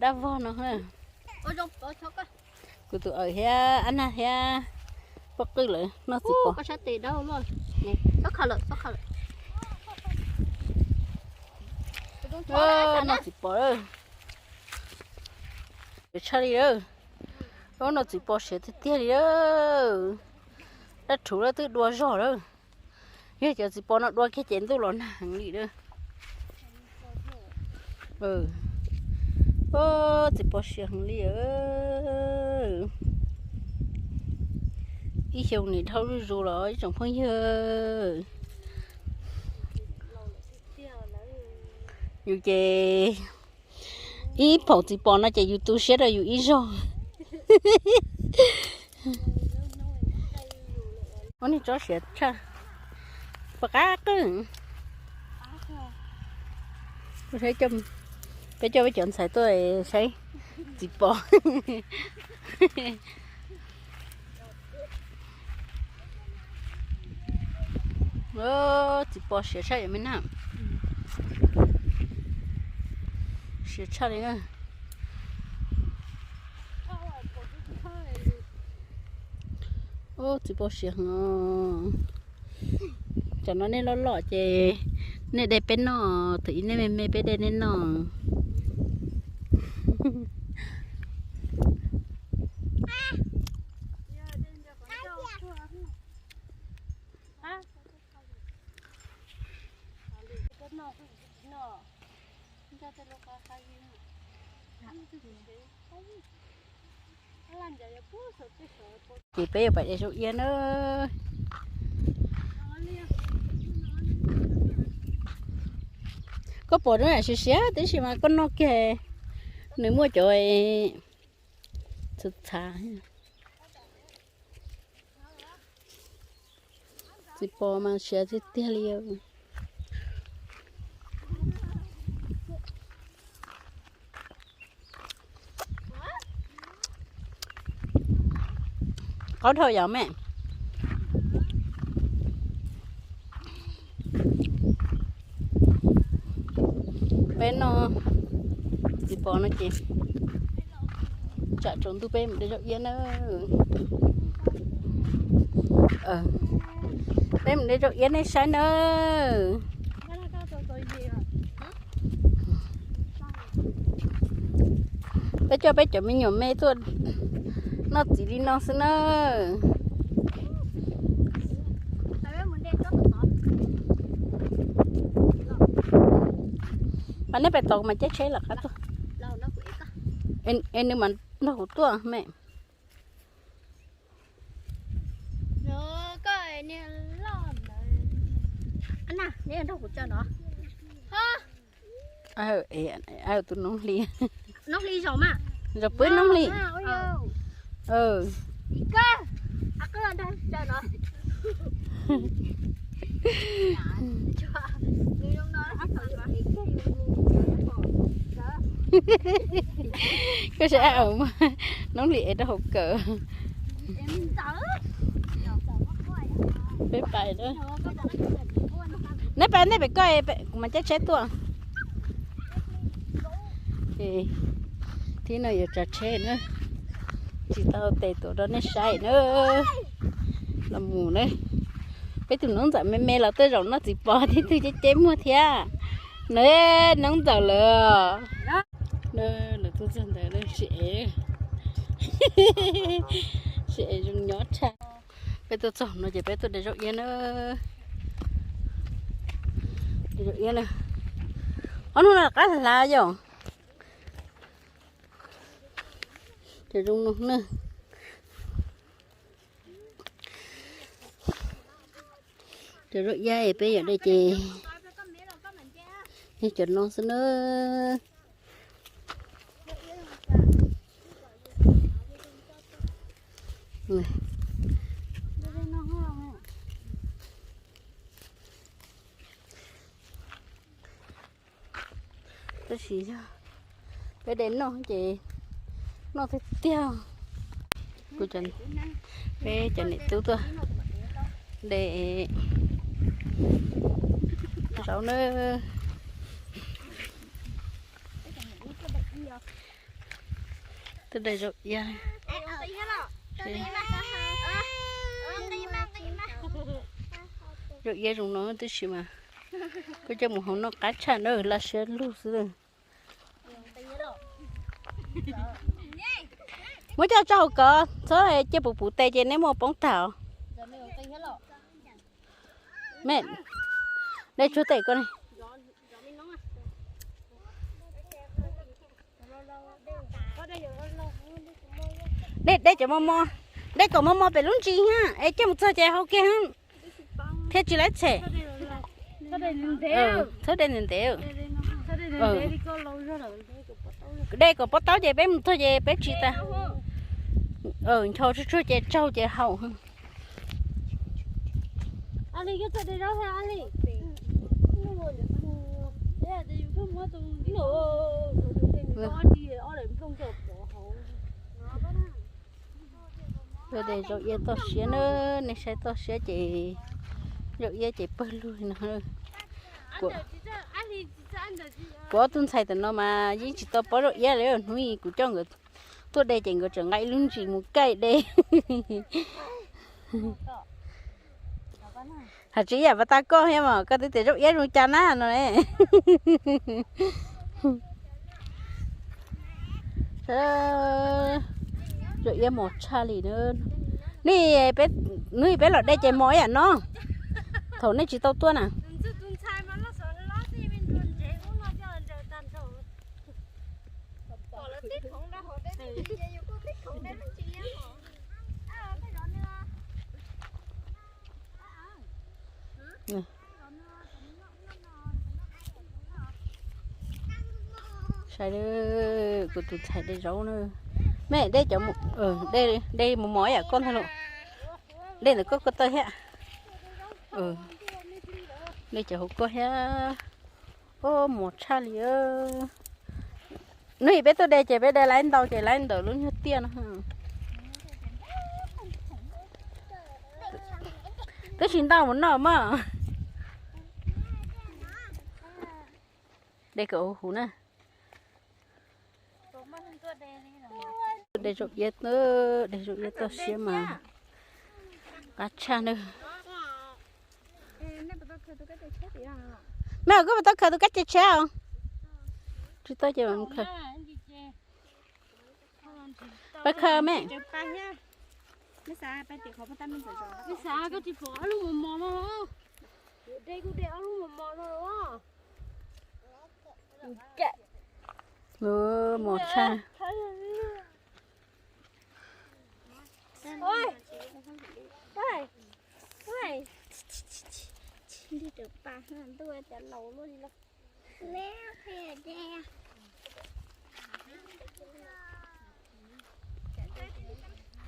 Dab vog no. Kuv tus awm thiab ab nag thiab poj qwj lawv noj txiv pos. Noj txiv pos lawm. Tshaj li lawm. Noj txiv pos siav tiag tiag li lawm. Dab rhuv lawv twb dua zog lawm. Yog cov txiv pos no dua kiag ces ntuj los nag heev li lawm. Txiv pos siav heev li. Ib xyoo nim dhau zuj zus los ib tsoom phooj ywg. Yus ces ib phaum txiv pos no ces yus tu siab rau yus ib zaug. Ua niag tsob siav tshaj. Pos qab qwj. Peb coj peb cov ntxhais tuaj saib txiv pos. Txiv pos siav tshaj yom me na. Siav tshaj li na. Txiv pos siav heev. Tsam no nej loj loj ces nej de peb noj, thaum ub nej me me peb de nej noj. Ces peb yuav pais de zaub iab na. Koj pom zoo yam siav siav tab sis mas koj noj kiag nws muaj cov txhav txhav. Txiv pos mas siav tiag tiag li. Qaub dhau yom me. Peb noj txiv pos no ces tsam tsaus ntuj peb mus de zaub iab na. Peb mus de zaub iab nej saib na. Peb coj peb cov me nyuam me tuaj noj txiv li no xwb na. Mas nej pem tod mas caij tsheb lawm qab tuaj. Es nws mas nrog kuv tuaj me. Tus noob hli, zoo pw noob hli. Koj saib, noob hli ev rau hauv kawm. Peb pais, neb pais, neb pem koj, kuv mam caij tsheb tuaj. Thib no yuav tsav tsheb na, tsis tau tes tuaj rau nej saib na. Los mus na, peb tus noob ntxawm me me los tej zaum noj txiv pos thiab, twb ceb ceb muag thiab. Na, noob ntxawm lawm. Lawv tuaj txog ntawd lawm, sib ev, sib ev zoo nyob tshaj. Peb tuaj txog no ces peb tuaj de zaub iab na. De zaub iab na. Ob hnub no qab hlav yom. Ces zoo no na. Cov zaub iab peb yuav de ces yog cov no xwb na. Tab sis yog peb de noj ces noj tiag tiag. Kuv, peb cov niam tub tuaj de zaub na. Daig zaum iab. Zaum iab zoo no tib si mas. Koj coj mus hauv noj qab tshaj na, laj siab lug xwb. Muab coj tso hauv kov, txhob cia puv puv tes ces neb muaj poob tag os. Me, dej tsuag tej ko ne. Dej, dej cov mos mos, dej kom mos mos pem lub ntsis thiab es coj mus txog ces hau kiag thiab tsis laib tshem. Txhob dej ntev ntev. Dej kom pob taub ces peb mus txog ces peb tsis tas. Ncho tsuag tsuag ces tsaug ces haus. Ua dej zaum iab toj siab na, nej saib toj siab ces zaum iab ces pawg lug no. Kuv ob tug ntxhais tam no mas yeej tsis tau paub zaum iab li, hnub kuv coj nkawd tuaj de ces nkawd tseem nqa ib lub ntsis mus kaij de. Hais tsis ib yam pas tas koj thiab mas koj twb tias zaum iab zoo cas na no ne. Zaum iab mos tshaj li na. Hnub peb los de ces mos ib yam no. Thaum nej tsis tau tuaj na. Saib, kuv tus ntxhais de zaub na. Me, de cov, de mos mos ib yam koj ntag lauj. De ntawm koj ko taw thiab. De cov hauv koj thiab. Ub, mos tshaj li. Hnub ib peb tuaj de ces peb de laib ntau ces laib ntawm lub nyuag tiaj no. Twb tsis ntau mus noj mog. De kom huv huv na. De zaum iab, de zaum iab toj siab mas qab tshaj na. Me, koj puas tau khaws tus kab tsev tsheb os? Tsis tau ces khaws. Pab khaws me. Mos tshaj.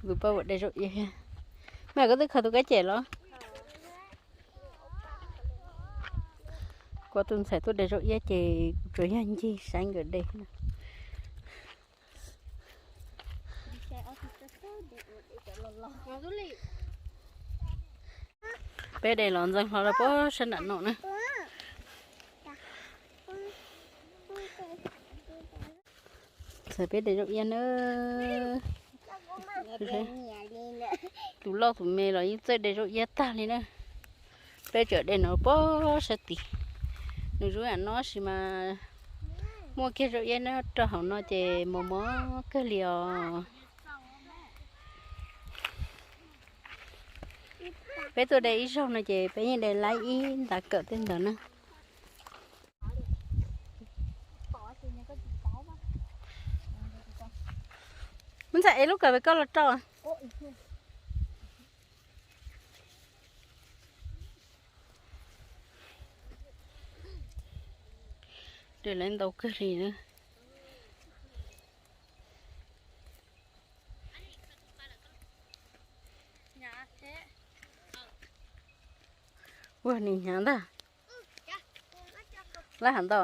Tus poj ua de zaum iab. Mas koj twb khaws tus kab cem los? Kuv tus ntxhais tuaj de zaum iab ces kuv tsuas yog ncig saib nkawd de. Peb de los ntxeev hlo rau pem sab nram no na. Txawm peb de zaum iab na. Tus loj tus me los yeej txawj de zaum iab tag li na. Peb tseem de no pem sab tid. Nws zoo yam no sis mas muaj kiag zaum iab nyob rau hauv no ces mos mos kawg li os. Peb tuaj de ib zaug no ces peb yeej de laib ib nta kawm tej ntawd na. Muab ntxhais ev lub kawm pem koj los rau. De laib ntau kawg li na. Ua nim hnyav ntag. Laib hais ntau.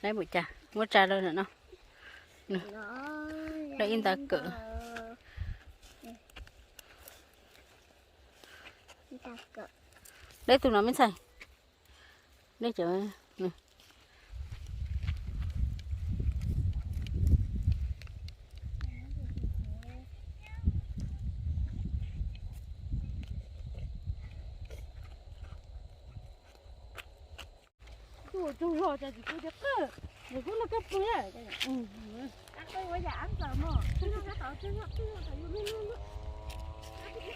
Laib mus cas muab tsa rau no. Rau ib nta kawm. Laib tus no me ntxhais. Nej cov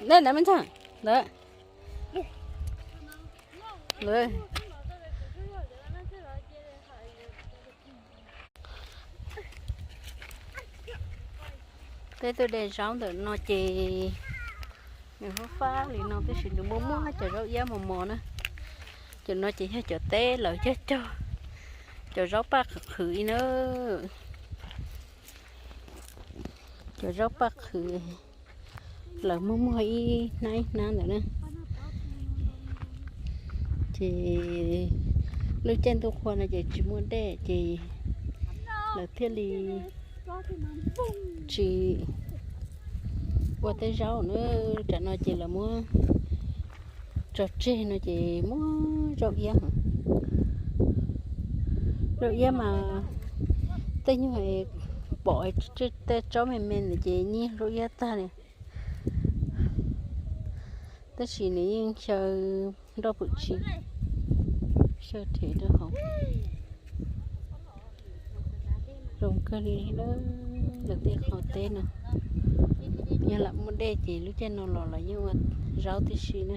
Nej nab me ntxhais ntawd. Peb tuaj de zaub ntawm no ces nws fab fab li no tab sis nws muaj muaj cov zaub iab mos mos na. Cov no ces yog cov teb lawv cog cog, cov zaub paj qhwv qhwv li na. Cov zaub paj qhwv lawv muaj muag ib hnab ib hnab ntawd na. Ces lub caij ntuj qhua no ces tsis muaj dej ces lawv thiaj li tsis ua tej zaub na. Tam no ces lawv muab tso tseg no ces muaj zaub iab. Zaub iab mas tej nyuag pom tej tsob me me ntawd ces nyiag zaub iab tag li. Tab sis nws yeej xyaw nroj pwm tshis, xyaw rhev rau hauv. Zoo kawg li lawm tej qhov teb no. Yog lam muaj dej ces lub caij no los los yeej ua zaub tib si na.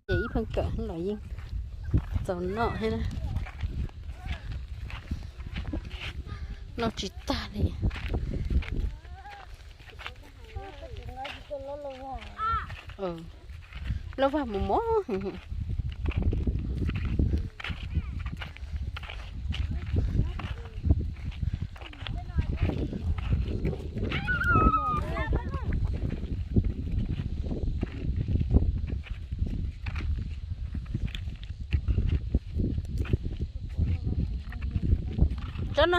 Ces ib pheej kawm los yeej txaus noj thiab na. Noj tsis tag li. Loj vag mus mos. Tsob no,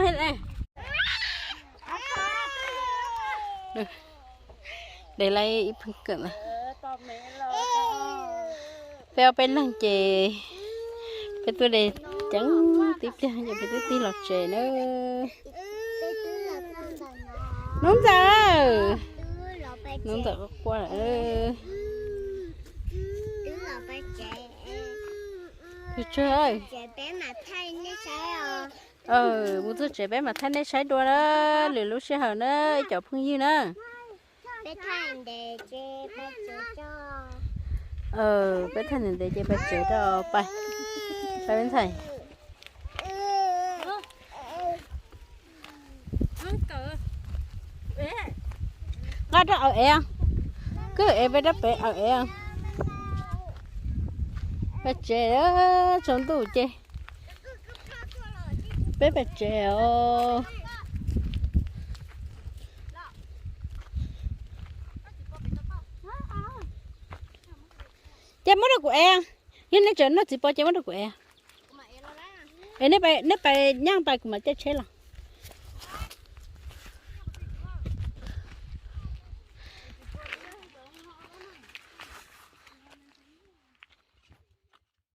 de lawm ib pheej kawm. Peb ob peb leeg ces peb tuaj de ceev tib pliag ces peb twb tig los tsev na. Hnub Ntxawm, Hnub Ntxawm quaj quaj lawm. Mus txog tsev peb mam thaij nej saib dua na, lwm lub sij hawm na, ib cov phooj ywg na. Peb thaij ntev ntev ces peb tsev rau pais, pais ntxhais. Nqa rau awm ev, kwv ev peb rau pem awm ev. Peb tsev, tsaus ntuj ces peb pais tsev os. Ces muab rau kuv ev, yog nej tseem noj txiv pos ces muab rau kuv ev. Es nej pais nyob pais kuv mam caij tsheb los.